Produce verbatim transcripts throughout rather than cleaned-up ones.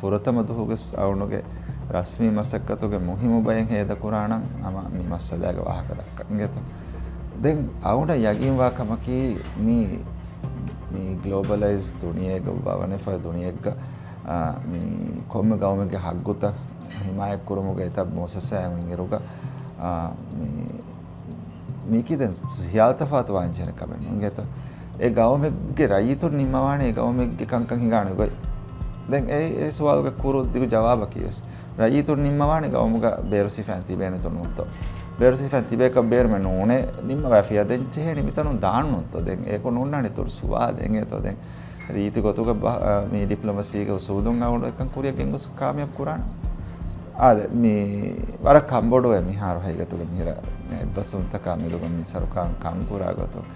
ފުރަތަމަ ދުވަހުގެ އައުނުގެ ރަސްމީ މަސައްކަތުގެ މުހިއްމު ބައެއް ހޭދަކުރާނަން ހަމަ މި މައްސަލާގެ ވާހަކަ ދައްކަން އިނގޭތޯ. ދެން އައުނަށް ޔަގީންވާ ކަމަކީ މި، މި ގްލޯބަލައިޒް ދުނިޔޭގަ ވަވަނެފަ ދުނިޔެއްގަ، އާ، މި ކޮންމެ ގައުމެއްގެ ހައްގުތައް ހިމާޔަތްކުރުމުގެ އެތައް މުއައްސަސާއެއް އިންއިރުގަ، އާ، މި މީކީ ދެން ހިޔާލުތަފާތު ވާންޖެހޭނެ ކަމެއް ނޫން އިނގޭތޯ. އެ ގައުމެއްގެ ރައްޔިތުން ނިންމަވާނެ އެ ގައުމެއްގެ ކަންކަން ހިނގާނެ ގޮތް. ދެން އެ، އެ ސުވާލުގެ ކުރު ދިގު ޖަވާބަކީ ވެސް ރައްޔިތުން ނިންމަވާނެ ގައުމުގަ ބޭރު ސިފައިން ތިބޭނެތޯ ނޫންތޯ. ބޭރު ސިފައިން ތިބޭކަށް ބޭރުމެއް ނޫނޭ ނިންމަވާފިޔާ ދެން ޖެހޭނެ މިތަނުން ދާން ނޫންތޯ. ދެން އެކު ނޫންނާނެ އިތުރު ސުވާލެއް އިނގޭތޯ. ދެން ރީތި ގޮތުގަ ބަ-، އަ، މި ޑިޕްލޮމަސީގެ އުސޫލުން އައުނު އެކަން ކުރިއަށް ގެންގޮސް ކާމިޔާބު ކުރާނެ. އާދެ، މި ވަރަށް ކަންބޮޑުވޭ މިހާރު ހަގީގަތުގަ މިހިރަ އެއްބަސްވުންތަކާ މިލުގަ މި ސަރުކާރުން ކަންކުރާ ގޮތުން.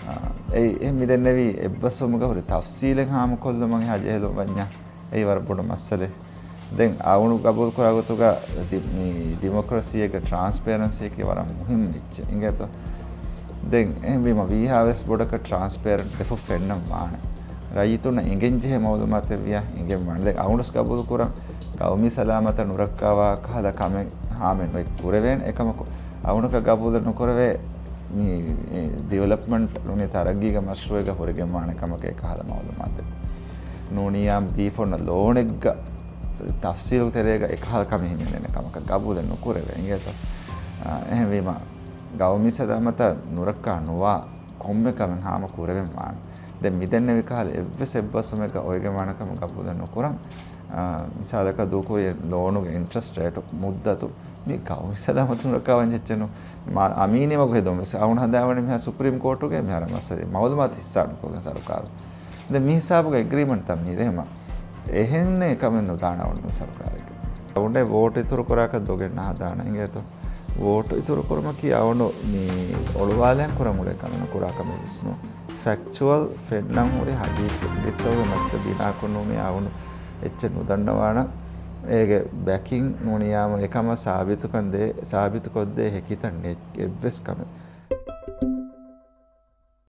އާ، އެ، އެ މި ދެންނެވީ އެއްބަސްވުމުގަ ހުރި ތަފްސީލެއް ހާމަކޮށްލުމަށް އެހާ ޖެހިލުން ވަންޏާ. އެއީ ވަރަށް ބޮޑު މައްސަލައެއް. ދެން އައުނު ގަބޫލުކުރާ ގޮތުގަ ދި-، މި ޑިމޮކްރަސީއެއްގަ ޓްރާންސްޕޭރެންސީއަކީ ވަރަށް މުހިއްމު އެއްޗެއް އިނގޭތޯ. ދެން އެހެންވީމަ ވީހާވެސް ބޮޑަކަށް ޓްރާންސްޕޭރެންޓް ދެފުށް ފެންނަން ވާނެ. ރައްޔިތުންނަށް އެނގެންޖެހޭ މައުލޫމާތެއް ވިޔާ އެނގެން ވާނެ. ދެން އައުނުސް ގަބޫލުކުރަން ގައުމީ ސަލާމަތަށް ނުރައްކާވާ ކަހަލަ ކަމެއް ހާމައެއް ނުކުރެވޭނެ. އެކަމަކު އައުނަކަށް ގަބޫލެއް ނުކުރެވޭ މި ޑިވެލޮޕްމަންޓް ނޫނީ ތަރައްގީގެ މަޝްރޫއެއްގަ ހުރެގެން ވާނެ ކަމަކޭ ކަހަލަ މައުލޫމާތެއް. ނޫނިއްޔާމު ދީފަ އޮންނަ ލޯނެއްގަ ތަފްސީލު ތެރޭގަ އެކަހަލަ ކަމެއް ހިމެނޭނެ ކަމަކަށް ގަބޫލެއް ނުކުރެވޭ އިނގޭތޯ. އާ، އެހެންވީމަ ގައުމީ ސަލާމަތަށް ނުރައްކާ ނުވާ ކޮންމެ ކަމެއް ހާމަ ކުރެވެން ވާނެ. ދެން މިދެންނެވި ކަހަލަ އެއްވެސް އެއްބަސްވުމެއްގަ އޮވެގެން ވާނެ ކަމަށް ގަބޫލެއް ނުކުރަން. އާ، މިސާލަކަށް ދޫކުރި ލޯނުގެ އިންޓްރެސްޓް ރޭޓު މުއްދަތު މި ގައުމީ ސަލާމަތުން ރައްކާވަން ޖެއްޗެއް ނޫން. މާ-، އަމީނީ ވަގު ހެދުން ވެސް އައުން ހަނދާންވަނީ މިހާ ސުޕްރީމް ކޯޓުގެ މިހާރު މައްސަލަ މައުލޫމާތު ހިއްސާ ނުކޮށްގެން ސަރުކާރު. ދެން މި ހިސާބުގެ އެގްރީމަންޓްތައް މި ރޭމަ އެހެންނެއް ކަމެއް ނުދާނަ އައުން މި ސަރުކާރެއްގެ. އައުން ވޯޓް އިތުރު ކުރާކަށް ދޮގެއް ނަހަދާނަ އިނގޭތޯ. ވޯޓް އިތުރު ކުރުމަކީ އައުނު މި އޮޅުވާލަން ކުރަން އުޅޭ ކަމެއް ނުކުރާ ކަމެއް ވެސް ނޫން. ފެކްޗުއަލް ފެންނަން ހުރި ހަގީގަތްތަކުގެ މައްޗަށް ބިނާކޮށް ނޫނީ އައުނު އެއްޗެއް ނުދަންނަވާނަ. އޭގެ ބެކިން ނޫނިއްޔާމު އެކަމަށް ސާބިތުކަން ދޭ، ސާބިތުކޮށްދޭ ހެކިތައް ނެތް އެއްވެސް ކަމެއް.